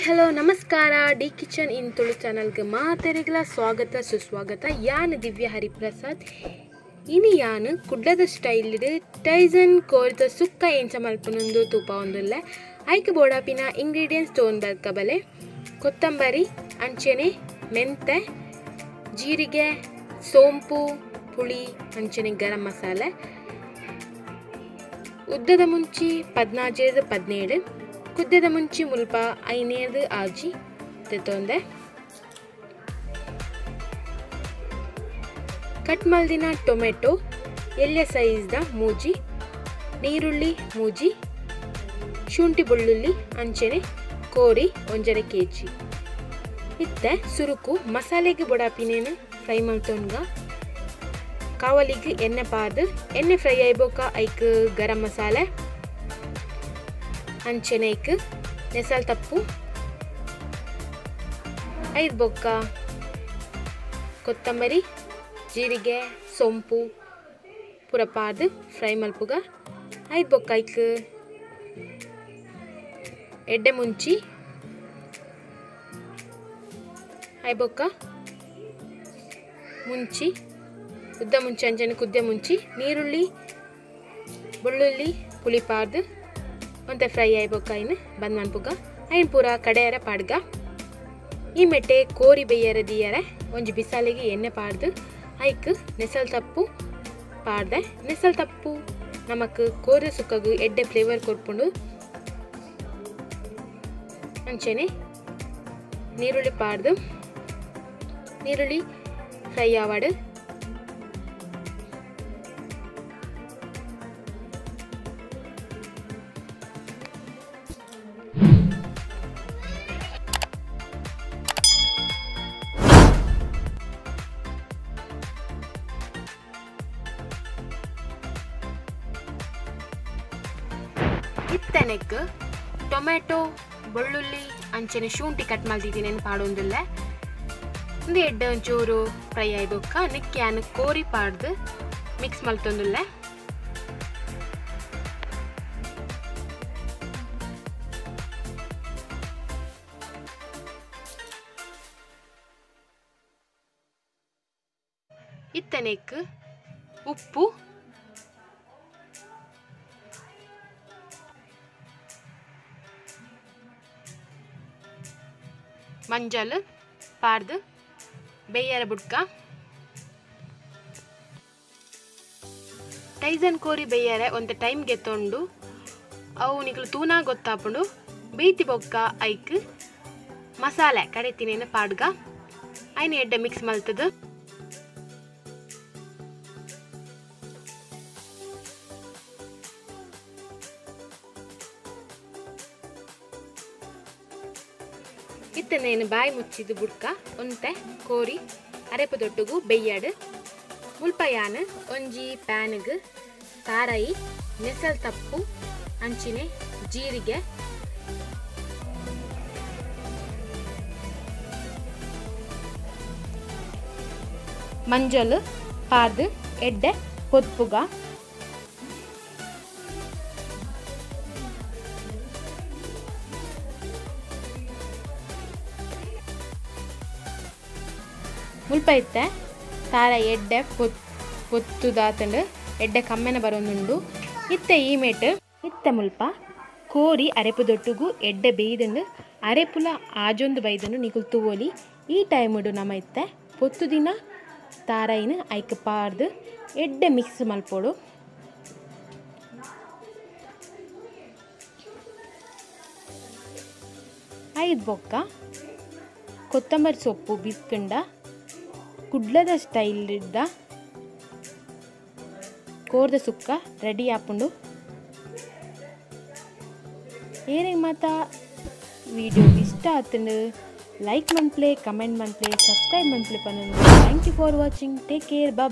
Hello ನಮಸ್ಕಾರ D kitchen ಇನ್ ತುಳು ಚಾನಲ್ಗೆ ಮಾತೆರಿಗಲ ಸ್ವಾಗತ ಸುಸ್ವಾಗತ. ಯಾನ್ ದಿವ್ಯ ಹರಿಪ್ರಸಾದ್. ಇನಿ ಯಾನ್ ಕುಡ್ಲದ ಸ್ಟೈಲ್ ಟೈಸನ್ ಕೋರಿದ ಸುಕ್ಕ ಎಂಚ ಮಲ್ಪುನಂದು ತೂಪ ಒಂದುಲ್ಲೆ. ಐಕ್ ಬೋಡಾಪಿನ ಇಂಗ್ರೀಡಿಯೆಂಟ್ಸ್ ತೋನ್ ಬರ್ಕಬಲೆ ಕೊತ್ತಂಬರಿ, ಅಂಚೆನೆ ಮೆಂತೆ, ಜೀರಿಗೆ, ಸೋಂಪು, ಪುಳಿ, ಅಂಚೆನೆ ಗರಂ ಮಸಾಲೆ, ಉದ್ದದ ಮುಂಚಿ 14 17, ಕುದ್ದದ ಮುಂಚಿ ಮುಲ್ಪ 5 ಆಜಿ ತೆತ್ತೊಂದೆ, ಕಟ್ ಮಲ್ದಿನ ಟೊಮೆಟೊ ಎಲ್ಯ ಸೈಜ್ದ ಮೂಜಿ, ನೀರುಳ್ಳಿ ಮೂಜಿ, ಶುಂಠಿ ಬೆಳ್ಳುಳ್ಳಿ ಅಂಚೆನೆ ಕೋರಿ 1.5 ಕೆಜಿ. ಇತ್ತೆ ಸುರುಕು ಮಸಾಲೆಗೆ ಬೊಡಾಪಿನೇನು ಫ್ರೈ ಮಲ್ತೊನ್ಗ ಕಾವಲಿಗೆ ಎಣ್ಣೆ ಪಾರ್ದು ಎಣ್ಣೆ ಫ್ರೈ ಆಯ್ಬೋಕ ಐಕ್ ಗರಂ ಮಸಾಲೆ ಅಂಚೆನೆ ಐಕ್ ನೆಸಲ್ ತಪ್ಪು 5 ಬೊಕ್ಕ ಕೊತ್ತಂಬರಿ, ಜೀರಿಗೆ, ಸೊಂಪು ಪೂರ ಪಾರ್ದು ಫ್ರೈ ಮಲ್ಪುಗ. 5 ಬೊಕ್ಕ ಐಕ್ ಎಡ್ಡೆ ಮುಂಚಿ 5 ಬೊಕ್ಕ ಮುಂಚಿ, ಉದ್ದ ಮುಂಚಿ ಅಂಚನೆ ಕುದ್ದೆ ಮುಂಚಿ, ನೀರುಳ್ಳಿ, ಬೆಳ್ಳುಳ್ಳಿ, ಪುಳಿ ಪಾರ್ದು ಒಂತೆ ಫ್ರೈ ಆಯ್ಬೊಕ್ಕ ಐನು ಬಂದ್ ಮನ್ಪುಗ. ಐನ್ ಪೂರ ಕಡೆಯರ ಪಾಡ್ಗ. ಈ ಮೆಟ್ಟೆ ಕೋರಿ ಬೇಯರ ದಿಯರೆ ಒಂಜಿ ಬಿಸಾಲಿಗೆ ಎಣ್ಣೆ ಪಾಡ್ದು ಐಕ್ ನೆಸಲ್ ತಪ್ಪು ಪಾಡ್ದೆ. ನೆಸಲ್ ತಪ್ಪು ನಮಕ್ ಕೋರಿ ಸುಕ್ಕಗು ಎಡ್ಡೆ ಫ್ಲೇವರ್ ಕೊರ್ಪುಂಡು. ಅಂಚೆನೆ ನೀರುಳ್ಳಿ ಪಾಡ್ದು ನೀರುಳ್ಳಿ ಫ್ರೈ ಆವಾಡು. ಇತ್ತನೆಕ್ ಟೊಮೆಟೊ, ಬೆಳ್ಳುಳ್ಳಿ, ಅಂಚೆನೆ ಶುಂಠಿ ಕಟ್ ಮಲ್ದಿದ್ದೀನಿ ಪಾಡೊಂದುಲ್ಲೆ. ಒಂದು ಎಡ್ಡೆ ಒಂಚೂರು ಫ್ರೈ ಆಯ್ಬೊಕ್ಕ ನಿಕ್ಯಾನ್ ಕೋರಿ ಪಾಡ್ದು ಮಿಕ್ಸ್ ಮಲ್ತೊಂದುಲ್ಲೆ. ಇತ್ತನೆಕ್ ಉಪ್ಪು, ಮಂಜಲ್ ಪಾಡ್ದು ಬೇಯರ ಬುಡ್ಕ. ಟೈಸನ್ ಕೋರಿ ಬೇಯರೆ ಒಂದು ಟೈಮ್ ಗೆತ್ತೊಂಡು ಅವು ನಿಕ್ಲು ತೂನಾ ಗೊತ್ತಾಪುಂಡು. ಬೇಯ್ತಿ ಬೊಕ್ಕ ಐಕ್ ಮಸಾಲೆ ಕಡೆತಿನೇನು ಪಾಡ್ಗ ಐನ ಎಡ್ಡೆ ಮಿಕ್ಸ್ ಮಲ್ತದು. ಇತ್ತನೇನು ಬಾಯಿ ಮುಚ್ಚಿದ್ದು ಬುಡ್ಕ ಒಂತೆ ಕೋರಿ ಅರೆಪ ದೊಟ್ಟುಗು ಬೆಯ್ಯಾಡು. ಮುಲ್ಪಯಾನ್ ಒಂಜಿ ಪ್ಯಾನ್ಗ್ ತಾರೈ, ನೆಸಲ್ ತಪ್ಪು, ಅಂಚಿನೆ ಜೀರಿಗೆ, ಮಂಜಲ್ ಪಾರ್ದು ಎಡ್ಡೆ ಪೊತ್ಪುಗ. ಮುಲ್ಪ ಇತ್ತೆ ತಾರ ಎಡ್ಡೆ ಪೊತ್ತುದಾತಂಡು ಎಡ್ಡೆ ಕಮ್ಮೆನ ಬರೋನುಂಡು. ಇತ್ತೆ ಈ ಮೇಟ್ ಇತ್ತೆ ಮುಲ್ಪ ಕೋರಿ ಅರೆಪು ದೊಟ್ಟುಗು ಎಡ್ಡೆ ಬೇಯ್ದಂಡು ಅರೆಪುಲ ಆಜೊಂದು ಬೈದಂಡು ನಿಕುಲು ತೂವೊಲಿ. ಈ ಟೈಮುಡು ನಮ ಇತ್ತೆ ಪೊತ್ತು ದಿನ ತಾರೈನ್ ಐಕ್ ಪಾರ್ದು ಎಡ್ಡೆ ಮಿಕ್ಸ್ ಮಲ್ಪೊಡು. ಐದು ಬೊಕ್ಕ ಕೊತ್ತಂಬರಿ ಸೊಪ್ಪು ಬಿಸ್ಕಂಡ ಕುಡ್ಲದ ಸ್ಟೈಲ್ ಇದ್ದ ಕೋರ್ದ ಸುಕ್ಕ ರೆಡಿ ಆಪುಂಡು. ಏನೇ ಮಾತಾ ವಿಡಿಯೋ ಇಷ್ಟ ಆತಂಡು ಲೈಕ್ ಮನ್ಪ್ಲೆ, ಕಮೆಂಟ್ ಮನ್ಪ್ಲೆ, ಸಬ್ಸ್ಕ್ರೈಬ್ ಮನ್ಪ್ಲೆ ಪನ್ನೊಂದು. Thank you for watching. Take care. Bye.